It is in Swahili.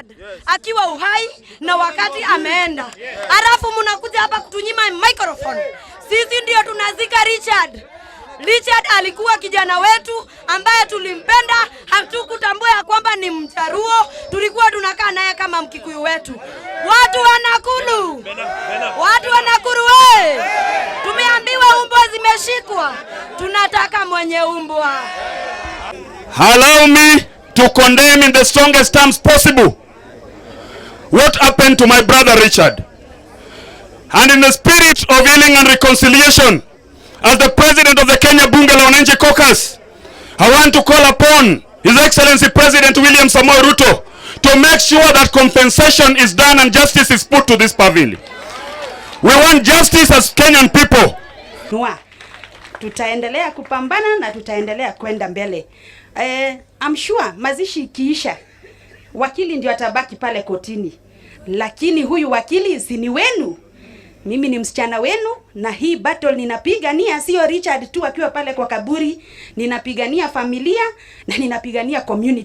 Richard akiwa uhai na wakati ameenda, halafu mnakuja hapa kutunyima microphone. Sisi ndio tunazika Richard. Richard alikuwa kijana wetu ambaye tulimpenda, hatukutambua ya kwamba ni Mjaluo, tulikuwa tunakaa naye kama Mkikuyu wetu. Watu wa Nakuru, watu wa Nakuru we, tumeambiwa umbwa zimeshikwa, tunataka mwenye umbwa. Allow me to condemn in the strongest terms possible what happened to my brother Richard. And in the spirit of healing and reconciliation, as the president of the Kenya Bunge la Wananchi Caucus, I want to call upon His Excellency President William Samoei Ruto to make sure that compensation is done and justice is put to this family. We want justice as Kenyan people. Nua. Tutaendelea kupambana na tutaendelea kwenda mbele. I'm sure mazishi ikiisha, wakili ndio atabaki pale kotini, lakini huyu wakili si ni wenu. Mimi ni msichana wenu, na hii battle ninapigania sio Richard tu akiwa pale kwa kaburi, ninapigania familia na ninapigania community.